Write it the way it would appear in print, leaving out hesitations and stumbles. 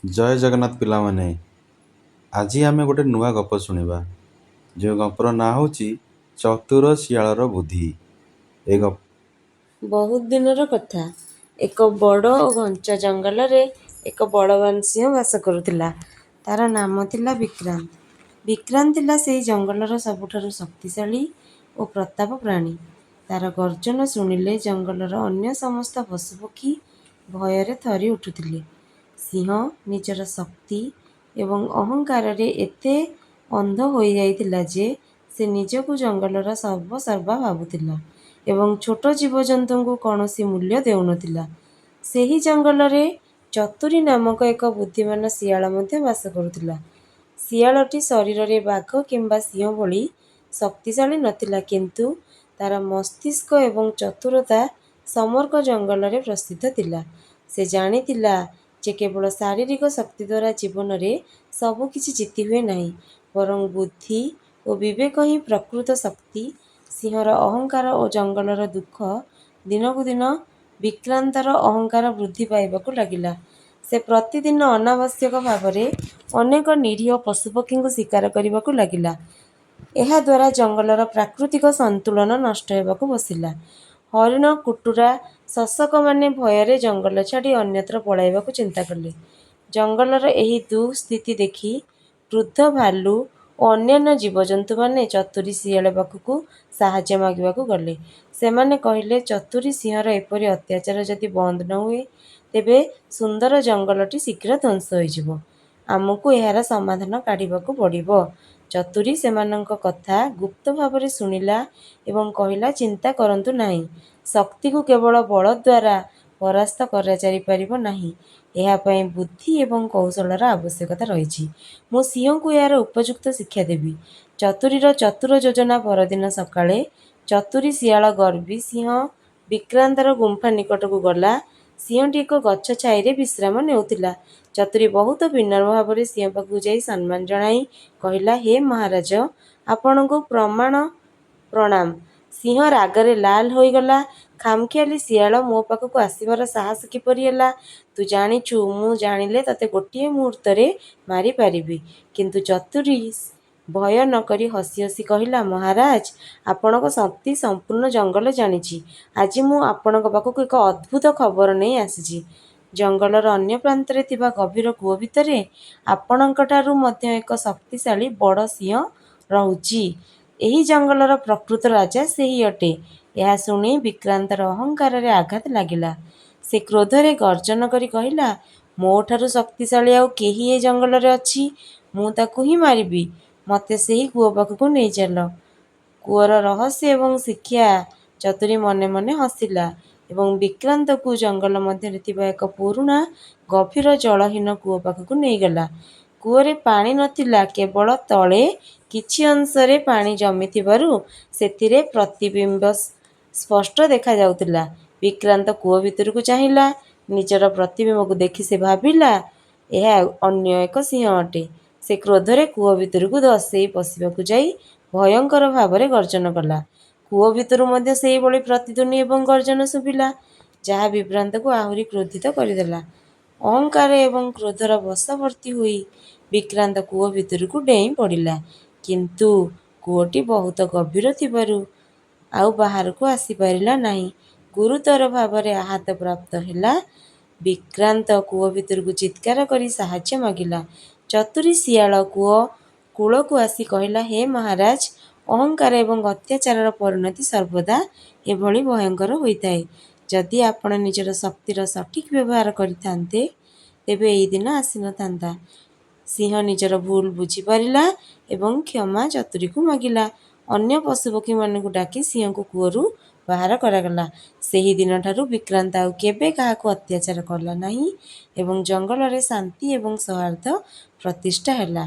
ଜୟ ଜଗନ୍ନାଥ ପିଲାମାନେ, ଆଜି ଆମେ ଗୋଟେ ନୂଆ ଗପ ଶୁଣିବା, ଯେଉଁ ଗପର ନାଁ ହେଉଛି ଚତୁର ଶିଆଳର ବୁଦ୍ଧି। ଏ ଗପ ବହୁତ ଦିନର କଥା। ଏକ ବଡ଼ ଓ ଘଞ୍ଚ ଜଙ୍ଗଲରେ ଏକ ବଳବାନ ସିଂହ ବାସ କରୁଥିଲା। ତା'ର ନାମ ଥିଲା ବିକ୍ରାନ୍ତ। ବିକ୍ରାନ୍ତ ଥିଲା ସେହି ଜଙ୍ଗଲର ସବୁଠାରୁ ଶକ୍ତିଶାଳୀ ଓ ପ୍ରତାପ ପ୍ରାଣୀ। ତା'ର ଗର୍ଜନ ଶୁଣିଲେ ଜଙ୍ଗଲର ଅନ୍ୟ ସମସ୍ତ ପଶୁପକ୍ଷୀ ଭୟରେ ଥରି ଉଠୁଥିଲେ। ସିଂହ ନିଜର ଶକ୍ତି ଏବଂ ଅହଙ୍କାରରେ ଏତେ ଅନ୍ଧ ହୋଇଯାଇଥିଲା ଯେ ସେ ନିଜକୁ ଜଙ୍ଗଲର ସର୍ବସର୍ବା ଭାବୁଥିଲା ଏବଂ ଛୋଟ ଜୀବଜନ୍ତୁଙ୍କୁ କୌଣସି ମୂଲ୍ୟ ଦେଉନଥିଲା। ସେହି ଜଙ୍ଗଲରେ ଚତୁରୀ ନାମକ ଏକ ବୁଦ୍ଧିମାନ ଶିଆଳ ମଧ୍ୟ ବାସ କରୁଥିଲା। ଶିଆଳଟି ଶରୀରରେ ବାଘ କିମ୍ବା ସିଂହ ଭଳି ଶକ୍ତିଶାଳୀ ନଥିଲା, କିନ୍ତୁ ତା'ର ମସ୍ତିଷ୍କ ଏବଂ ଚତୁରତା ସମଗ୍ର ଜଙ୍ଗଲରେ ପ୍ରସିଦ୍ଧ ଥିଲା। ସେ ଜାଣିଥିଲା ଯେ କେବଳ ଶାରୀରିକ ଶକ୍ତି ଦ୍ୱାରା ଜୀବନରେ ସବୁକିଛି ଜିତିହୁଏ ନାହିଁ, ବରଂ ବୁଦ୍ଧି ଓ ବିବେକ ହିଁ ପ୍ରକୃତ ଶକ୍ତି। ସିଂହର ଅହଙ୍କାର ଓ ଜଙ୍ଗଲର ଦୁଃଖ। ଦିନକୁ ଦିନ ବିକ୍ରାନ୍ତର ଅହଙ୍କାର ବୃଦ୍ଧି ପାଇବାକୁ ଲାଗିଲା। ସେ ପ୍ରତିଦିନ ଅନାବଶ୍ୟକ ଭାବରେ ଅନେକ ନିରୀହ ପଶୁପକ୍ଷୀଙ୍କୁ ଶିକାର କରିବାକୁ ଲାଗିଲା। ଏହାଦ୍ୱାରା ଜଙ୍ଗଲର ପ୍ରାକୃତିକ ସନ୍ତୁଳନ ନଷ୍ଟ ହେବାକୁ ବସିଲା। ହରିଣ, କୁଟୁରା, ଶଶକମାନେ ଭୟରେ ଜଙ୍ଗଲ ଛାଡ଼ି ଅନ୍ୟତ୍ର ପଳାଇବାକୁ ଚିନ୍ତା କଲେ। ଜଙ୍ଗଲର ଏହି ଦୁଃସ୍ଥିତି ଦେଖି ବୃଦ୍ଧ ଭାଲୁ ଓ ଅନ୍ୟାନ୍ୟ ଜୀବଜନ୍ତୁମାନେ ଚତୁରୀ ଶିଆଳ ପାଖକୁ ସାହାଯ୍ୟ ମାଗିବାକୁ ଗଲେ। ସେମାନେ କହିଲେ, ଚତୁରୀ ସିଂହର ଏପରି ଅତ୍ୟାଚାର ଯଦି ବନ୍ଦ ନ ହୁଏ, ତେବେ ସୁନ୍ଦର ଜଙ୍ଗଲଟି ଶୀଘ୍ର ଧ୍ୱଂସ ହୋଇଯିବ। ଆମକୁ ଏହାର ସମାଧାନ କାଢ଼ିବାକୁ ପଡ଼ିବ। ଚତୁରୀ ସେମାନଙ୍କ କଥା ଗୁପ୍ତ ଭାବରେ ଶୁଣିଲା ଏବଂ କହିଲା, ଚିନ୍ତା କରନ୍ତୁ ନାହିଁ। ଶକ୍ତିକୁ କେବଳ ବଳ ଦ୍ୱାରା ପରାସ୍ତ କରାଯାଇପାରିବ ନାହିଁ। ଏହା ପାଇଁ ବୁଦ୍ଧି ଏବଂ କୌଶଳର ଆବଶ୍ୟକତା ରହିଛି। ମୁଁ ସିଂହକୁ ଏହାର ଉପଯୁକ୍ତ ଶିକ୍ଷା ଦେବି। ଚତୁରୀର ଚତୁର ଯୋଜନା। ପରଦିନ ସକାଳେ ଚତୁରୀ ଶିଆଳ ଗର୍ବୀ ସିଂହ ବିକ୍ରାନ୍ତର ଗୁମ୍ଫା ନିକଟକୁ ଗଲା। ସିଂହଟି ଏକ ଗଛ ଛାଇରେ ବିଶ୍ରାମ ନେଉଥିଲା। ଚତୁରୀ ବହୁତ ବିନମ୍ର ଭାବରେ ସିଂହ ପାଖକୁ ଯାଇ ସମ୍ମାନ ଜଣାଇ କହିଲା, ହେ ମହାରାଜ, ଆପଣଙ୍କୁ ପ୍ରଣାମ। ସିଂହ ରାଗରେ ଲାଲ ହୋଇଗଲା। ଖାମଖିଆଲି ଶିଆଳ, ମୋ ପାଖକୁ ଆସିବାର ସାହସ କିପରି ହେଲା? ତୁ ଜାଣିଛୁ, ମୁଁ ଚାହିଁଲେ ତୋତେ ଗୋଟିଏ ମୁହୂର୍ତ୍ତରେ ମାରିପାରିବି। କିନ୍ତୁ ଚତୁରୀ ଭୟ ନ କରି ହସି ହସି କହିଲା, ମହାରାଜ, ଆପଣଙ୍କ ଶକ୍ତି ସମ୍ପୂର୍ଣ୍ଣ ଜଙ୍ଗଲ ଜାଣିଛି। ଆଜି ମୁଁ ଆପଣଙ୍କ ପାଖକୁ ଏକ ଅଦ୍ଭୁତ ଖବର ନେଇ ଆସିଛି। ଜଙ୍ଗଲର ଅନ୍ୟ ପ୍ରାନ୍ତରେ ଥିବା ଗଭୀର କୂଅ ଭିତରେ ଆପଣଙ୍କଠାରୁ ମଧ୍ୟ ଏକ ଶକ୍ତିଶାଳୀ ବଡ଼ ସିଂହ ରହୁଛି। ଏହି ଜଙ୍ଗଲର ପ୍ରକୃତ ରାଜା ସେହି ଅଟେ। ଏହା ଶୁଣି ବିକ୍ରାନ୍ତର ଅହଙ୍କାରରେ ଆଘାତ ଲାଗିଲା। ସେ କ୍ରୋଧରେ ଗର୍ଜନ କରି କହିଲା, ମୋଠାରୁ ଶକ୍ତିଶାଳୀ ଆଉ କେହି ଏ ଜଙ୍ଗଲରେ ଅଛି? ମୁଁ ତାକୁ ହିଁ ମାରିବି। ମୋତେ ସେହି କୂଅ ପାଖକୁ ନେଇ ଚାଲ। କୂଅର ରହସ୍ୟ ଏବଂ ଶିକ୍ଷା। ଚତୁରୀ ମନେ ମନେ ହସିଲା ଏବଂ ବିକ୍ରାନ୍ତକୁ ଜଙ୍ଗଲ ମଧ୍ୟରେ ଥିବା ଏକ ପୁରୁଣା, ଗଭୀର, ଜଳହୀନ କୂଅ ପାଖକୁ ନେଇଗଲା। କୂଅରେ ପାଣି ନଥିଲା, କେବଳ ତଳେ କିଛି ଅଂଶରେ ପାଣି ଜମିଥିବାରୁ ସେଥିରେ ପ୍ରତିବିମ୍ବ ସ୍ପଷ୍ଟ ଦେଖାଯାଉଥିଲା। ବିକ୍ରାନ୍ତ କୂଅ ଭିତରକୁ ଚାହିଁଲା। ନିଜର ପ୍ରତିବିମ୍ବକୁ ଦେଖି ସେ ଭାବିଲା, ଏହା ଅନ୍ୟ ଏକ ସିଂହ ଅଟେ। ସେ କ୍ରୋଧରେ କୂଅ ଭିତରକୁ ଧସେଇ ପଶିବାକୁ ଯାଇ ଭୟଙ୍କର ଭାବରେ ଗର୍ଜନ କଲା। କୂଅ ଭିତରୁ ମଧ୍ୟ ସେହିଭଳି ପ୍ରତିଧ୍ୱନି ଏବଂ ଗର୍ଜନ ଶୁଭିଲା, ଯାହା ବିକ୍ରାନ୍ତକୁ ଆହୁରି କ୍ରୋଧିତ କରିଦେଲା। ଅହଙ୍କାର ଏବଂ କ୍ରୋଧର ବଶବର୍ତ୍ତୀ ହୋଇ ବିକ୍ରାନ୍ତ କୂଅ ଭିତରକୁ ଡେଇଁ ପଡ଼ିଲା। କିନ୍ତୁ କୂଅଟି ବହୁତ ଗଭୀର ଥିବାରୁ ଆଉ ବାହାରକୁ ଆସିପାରିଲା ନାହିଁ। ଗୁରୁତର ଭାବରେ ଆଘାତପ୍ରାପ୍ତ ହେଲା। ବିକ୍ରାନ୍ତ କୂଅ ଭିତରୁ ଚିତ୍କାର କରି ସାହାଯ୍ୟ ମାଗିଲା। ଚତୁରୀ ଶିଆଳ କୂଅ କୂଳକୁ ଆସି କହିଲା, ହେ ମହାରାଜ, ଅହଙ୍କାର ଏବଂ ଅତ୍ୟାଚାରର ପରିଣତି ସର୍ବଦା ଏଭଳି ଭୟଙ୍କର ହୋଇଥାଏ। ଯଦି ଆପଣ ନିଜର ଶକ୍ତିର ସଠିକ୍ ବ୍ୟବହାର କରିଥାନ୍ତେ, ତେବେ ଏହି ଦିନ ଆସିନଥାନ୍ତା। ସିଂହ ନିଜର ଭୁଲ ବୁଝିପାରିଲା ଏବଂ କ୍ଷମା ଚତୁରୀକୁ ମାଗିଲା। ଅନ୍ୟ ପଶୁପକ୍ଷୀମାନଙ୍କୁ ଡାକି ସିଂହକୁ କୂଅରୁ ବାହାର କରାଗଲା। ସେହି ଦିନଠାରୁ ବିକ୍ରାନ୍ତ ଆଉ କେବେ କାହାକୁ ଅତ୍ୟାଚାର କଲା ନାହିଁ ଏବଂ ଜଙ୍ଗଲରେ ଶାନ୍ତି ଏବଂ ସୌହାର୍ଦ୍ଦ୍ୟ ପ୍ରତିଷ୍ଠା ହେଲା।